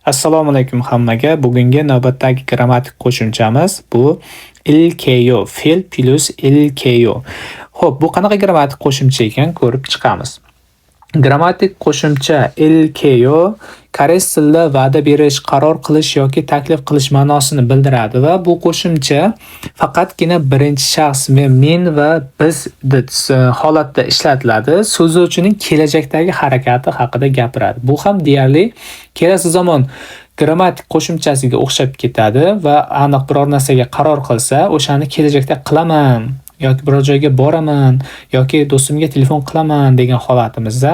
Assalomu alaykum hammaga. Bugungi navbatdagi grammatik qo'shimchamiz bu -lkeyo, fe'l plus -lkeyo. Xo'p, bu qanaqa grammatik qo'shimcha ekan, ko'rib chiqamiz. Grammatik qo'shimcha -lkeyo koreys tilida va'da berish, qaror qilish yoki taklif qilish ma'nosini bildiradi va bu qo'shimcha faqatgina birinchi shaxs men va biz holatda ishlatiladi. So'zlovchining kelajakdagi harakati haqida gapiradi. Bu ham deyarli kelasi zamon grammatik qo'shimchasiga o'xshab ketadi va aniq biror narsaga qaror qilsa, o'shani kelajakda qilaman yoki biror joyga boraman yoki do'stimga telefon qilaman degan holatimizda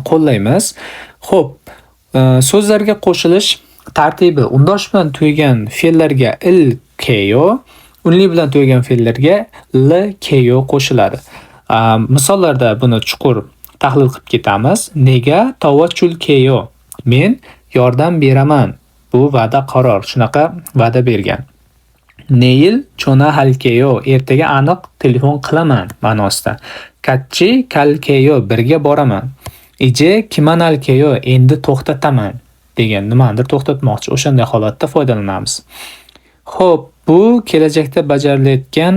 qo'llaymiz. Xo'p, so'zlarga qo'shilish tartibi: undosh bilan tugagan fe'llarga -lkeyo, unli bilan tugagan fe'llarga -lkeyo qo'shiladi. Misollarda buni chuqur tahlil qilib ketamiz. Nega tavachulkeyo? Men yordam beraman. Bu va'da, qaror, shunaqa va'da bergan. Neil cho'nahalkeyo? Ertaga aniq telefon qilaman ma'nosida. Katchi kalkeyo? Birga boraman. Ije kimanalkeyo? Endi to'xtataman degan, nimanidir to'xtatmoqchi, o'shanday holatda foydalanamiz. Xo'p, bu kelajakda bajarilayotgan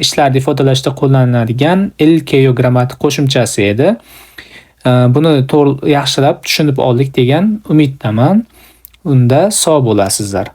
ishlarni ifodalashda qo'llaniladigan -lkeyo grammatik qo'shimchasi edi. Buni to'g'ri, yaxshilab tushunib oldik degan umiddaman. Unda sog' bo'lasizlar.